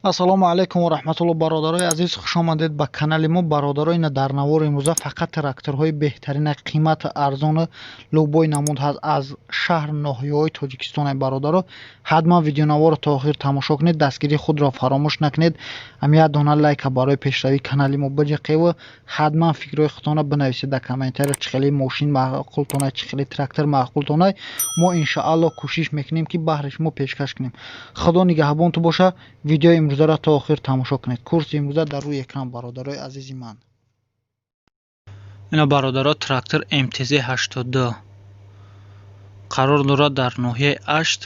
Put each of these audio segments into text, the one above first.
Ассалому алайкум ва раҳматулло, бародарои азиз, хушомадед ба канали мо. Бародаро, ина дар навори имрӯза фақат тракторҳои беҳтарина, қимати арзону любой намуд ҳаст, аз шаҳр, ноҳияҳои Тоҷикистон. Бародаро, ҳатман видеонаворро то охир тамошо кунед, дастгирии худро фаромӯш накунед. Ҳам як дона лайка барои пешравии канали мо биҷиқеву ҳатман фикрҳои худтонро бинависед дар комментария, чӣ хеле мошин маъқултонай, чӣ хеле трактор маъқултонай. Мо иншоалло кӯшиш мекунем, ки баҳри шумо пешкаш кунем. Худо нигаҳбонту боша. Видеои имрӯзаро то охир тамошо кунед. Курси имрӯза дар рӯи экран, бародарои азизи ман. Ина, бародаро, трактор МТЗ 82 қарор дорад дар ноҳияи Ашт,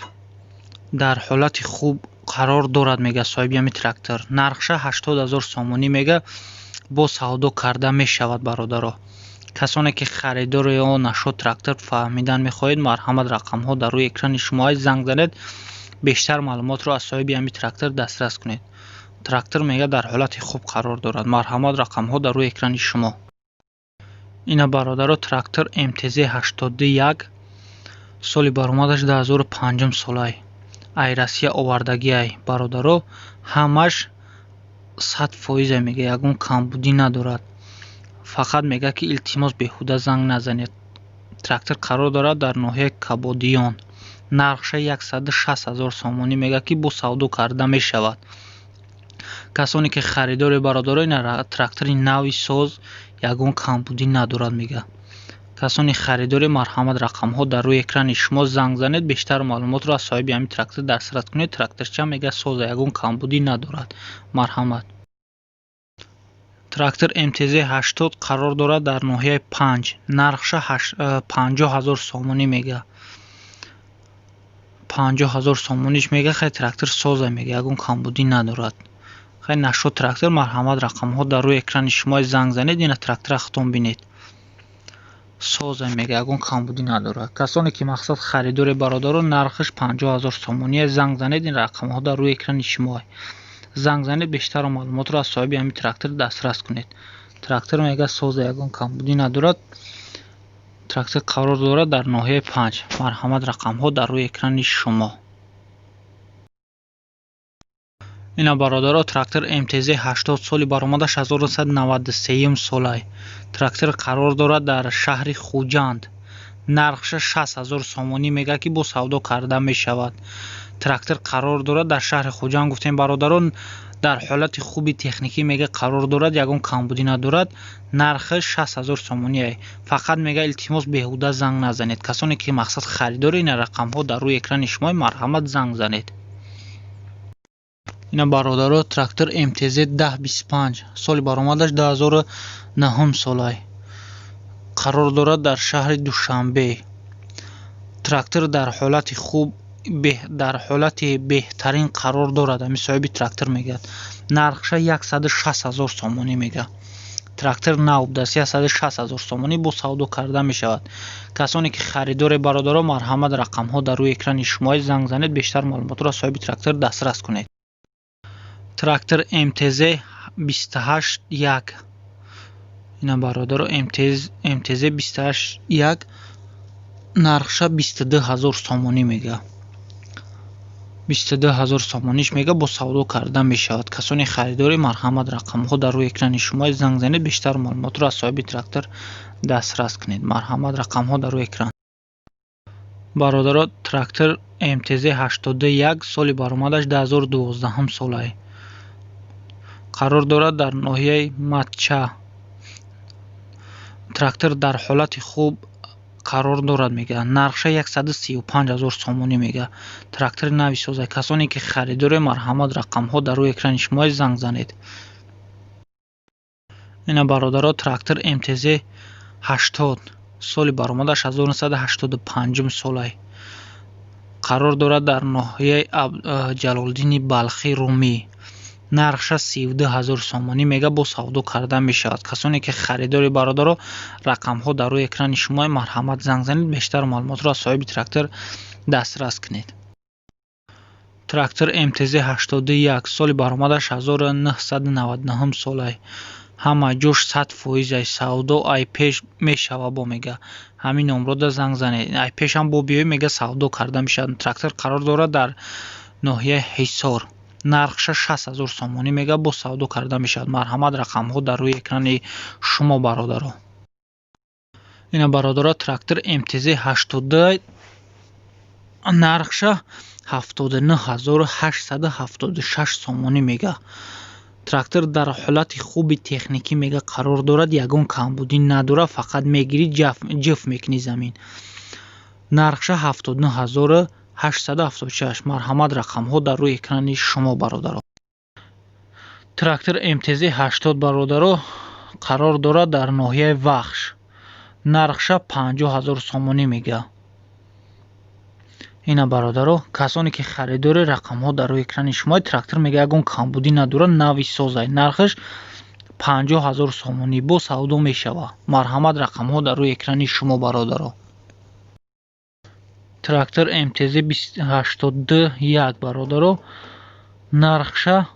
дар ҳолати хуб қарор дорад, мега соҳиби ҳами трактор. Нархша 80 000 сомонӣ мега, бо савдо карда мешавад. Бародаро, касоне ки харидори ё нашод трактор фаҳмидан мехоҳед, марҳамат, рақамҳо дар рӯи экрани шумо, занг занед, бештар маълумотро аз соҳиби ҳами трактор дастрас кунед. Трактор, мега, дар ҳолати хуб қарор дорад. Марҳамат, рақамҳо дар рӯи экрани шумо. Ина, бародаро, трактор МТЗ 81, соли баромадаш 2005 солай, ай Россия овардагиай. Бародаро, ҳамаш 100 фоиза, мега, ягон камбудӣ надорад. Фақат мега, ки илтимос, беҳуда занг назанед. Трактор қарор дорад дар ноҳияи Кабодиён. Нархша 160 000 сомонӣ мега, ки бо савдо карда мешавад. Касоне ки харидори, бародаро, ина трактори нави соз, ягон камбудӣ надорад, мега. Касони харидори, марҳамат, рақамҳо дар рӯи экрани шумо, занг занед, бештар маълумотро аз соҳиби ҳамин трактор дастрас кунед. Тракторча, мега, соза, ягон камбудӣ надорад. Марҳамат. Трактор МТЗ 80 қарор дорад дар ноҳияи Панҷ. Нархша 50 000 сомонӣ мега, 50 000 сомониш мега. Хай, трактор соза, мега, ягон камбудӣ надорад. Хай, нашуд трактор, марҳамат, рақамҳо дар рӯи экрани шумо, занг занед. Ина трактора худтон бинед, соза, мега, ягон камбудӣ надорад. Касоне ки мақсад харидори, бародаро, нархаш 50 000 сомоние. Занг занед, ин рақамҳо дар рӯи экрани шумо, занг занед, бештару маълумотро аз соҳиби ҳамин трактор дастрас кунед. Трактор, мега, соза, ягон камбудӣ надорад. Трактор қарор дорад дар ноҳияи Панҷ. Марҳамат, рақамҳо дар рӯи экрани шумо. Ина, бародаро, трактор МТЗ 80, соли баромадаш 1993 солай. Трактор қарор дорад дар шаҳри Хуҷанд. Нархша 60 000 сомонӣ мега, ки бо савдо карда мешавад. Трактор қарор дорад дар шаҳри Хуҷанд, гуфтем, бародарон, дар ҳолати хуби техникӣ, мега, қарор дорад, ягон камбудӣ надорад. Нархаш 60 000 сомоние. Фақат мега, илтимос, беҳуда занг назанед. Касоне ки мақсад харидори, ина рақамҳо дар рӯи экрани шумо, марҳамат, занг занед. Ина, бародаро, трактор МТЗ 1025, соли баромадаш 2009 солай, қарор дорад дар шаҳри Душанбе. Трактор дар ҳолати хуб, дар ҳолати беҳтарин қарор дорад, ҳамин соҳиби трактор мегӯяд. Нархша 160 000 сомонӣ мега. Трактор нав будааст, 160 000 сомонӣ, бо савдо карда мешавад. Касоне ки харидоре, бародаро, марҳамат, рақамҳо дар рӯи экрани шумо, занг занед, бештар маълумотро аз соҳиби трактор дастрас кунед. Трактор МТЗ 28 1. Ина, бародаро, МТЗ 28 1, нархша 22 000 сомонӣ мега, 22 000 сомониш мега, бо савдо карда мешавад. Касоне харидори, марҳамат, рақамҳо дар рӯи экрани шумо, занг занед, бештар маълумотро аз соҳиби трактор дастрас кунед. Марҳамат, рақамҳо дар рӯи экран. Бародаро, трактор МТЗ 81, соли баромадаш 2012 солай, қарор дорад дар ноҳияи Матча. Трактор дар ҳолати хуб қарор дорад, мега. Нархша 135 000 сомонӣ мега. Трактори нави соза. Касоне ки харидоре, марҳамат, рақамҳо дар рӯи экрани шумо, занг занед. Ина, бародаро, трактор МТЗ 80, соли баромадаш 1985 солай, қарор дорад дар ноҳияи Ҷалолиддини Балхӣ, Румӣ. Нархша 32 000 сомонӣ мега, бо савдо карда мешавад. Касоне ки харидори, бародаро, рақамҳо дар рӯи экрани шумо, марҳамат, занг занед, бештар маълумотро аз соҳиби трактор дастрас кунед. Трактор МТЗ 81, соли баромадаш 1999 солай, ҳама ҷош 100 фоизай, савдо ай пеш мешава бо, мега. Ҳамин номрода занг занед, ай пешам бо биёй, мега, савдо карда мешавад. Трактор қарор дорад дар ноҳияи Ҳисор. Нархша 60 000 сомонӣ мега, бо савдо карда мешавад. Марҳамат, рақамҳо дар рӯи экрани шумо, бародаро. Ина, бародаро, трактор МТЗ 82, нархша 79 876 сомонӣ мега. Трактор дар ҳолати хуби техникӣ, мега, қарор дорад, ягон камбудӣ надорад, фақат мегирӣ, ҷиф мекунӣ замин. Нархша 79 876. Марҳамат, рақамҳо дар рӯи экрани шумо, бародаро. Трактор МТЗ 80, бародаро, қарор дорад дар ноҳияи Вахш. Нархша 50 000 сомонӣ мега. Ина, бародаро, касоне ки харидори, рақамҳо дар рӯи экрани шумо. Трактор, мега, ягон камбудӣ надорад, нави созай. Нархаш 50 000 сомонӣ, бо савдо мешавад. Марҳамат, рақамҳо дар рӯи экрани шумо, бародаро. Трактор МТЗ 82 1, бародаро, нархша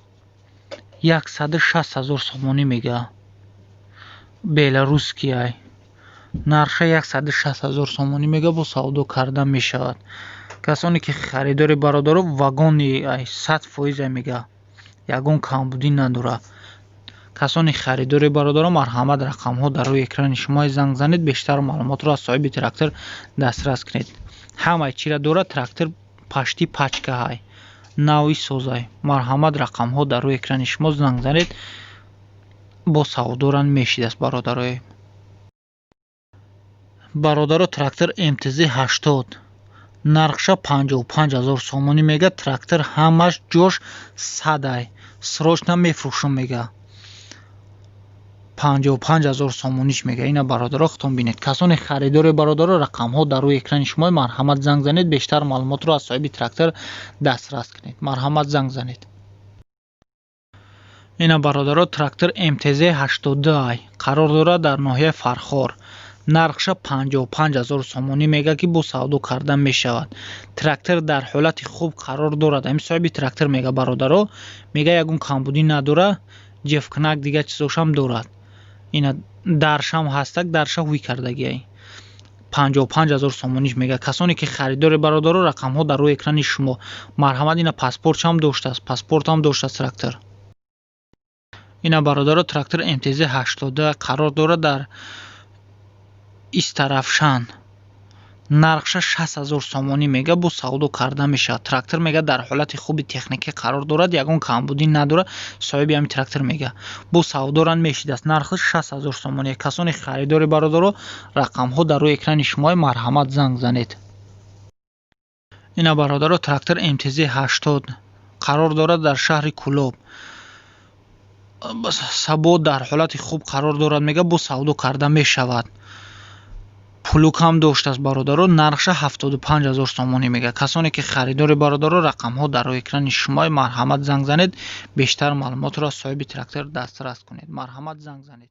160 000 сомонӣ мега. Беларусский ай. Нархша 160 000 сомонӣ мега, бо савдо карда мешавад. Касоне ки харидори, бародаро, вагони ай, 100% ай, мега, ягон камбудӣ надорад. Касоне харидори, бародаро, марҳамат, рақамҳо дар рӯи экрани шумо, занг занед, бештар маълумотро аз соҳиби трактор дастрас кунед. Ҳамаи чира дорад трактор, почти пачкаҳай, нави созай. Марҳамат, рақамҳо дар рӯи экрани шумо, занг занед, бо савдоран мешидааст, бародарои. Бародаро, трактор МТЗ 80, нархша 55 000 сомонӣ мега. Трактор ҳамаш ҷош садай, срочно мефурӯшам, мега. 55 000 сомониш мега. Ина, бародаро, худтон бинед. Касоне харидори, бародаро, рақамҳо дар рӯи экрани шумо, марҳамат, занг занед, бештар маълумотро аз соҳиби трактор дастрас кунед. Марҳамат, занг занед. Ина, бародаро, трактор МТЗ 82 ай, қарор дорад дар ноҳияи Фархор. Нархша 55 000 сомонӣ мега, ки бо савдо карда мешавад. Трактор дар ҳолати хуб қарор дорад. Ҳамин соҳиби трактор мега, бародаро, мега, ягон камбудӣ надорад, ҷефкунак, дигар чизошам дорад. Ина, даршам ҳастак, дарша ҳуй кардагиай. 55 000 сомониш мега. Касоне ки харидори, бародаро, рақамҳо дар рӯи экрани шумо, марҳамат. Ина, паспортшам доштааст, паспортам доштааст трактор. Ина, бародаро, трактор МТЗ 82 қарор дорад дар Истаравшан. Нархша 60 000 сомонӣ мега, бо савдо карда мешавад. Трактор, мега, дар ҳолати хуби техникӣ қарор дорад, ягон камбудӣ надорад. Соҳиби ҳамин трактор мега, бо савдоран мешидааст. Нархаш 60 000 сомонӣ. Касоне харидори, бародаро, рақамҳо дар рӯи экрани шумо, марҳамат, занг занед. Ина, бародаро, трактор МТЗ 80 қарор дорад дар шаҳри Кӯлоб. Сабо дар ҳолати хуб қарор дорад, мега, бо савдо карда мешавад. Плугам доштааст, бародаро. Нархша 75 000 сомонӣ мега. Касоне ки харидори, бародаро, рақамҳо дар рӯи экрани шумо, марҳамат, занг занед, бештар маълумотро аз соҳиби трактор дастрас кунед. Марҳамат, занг занед.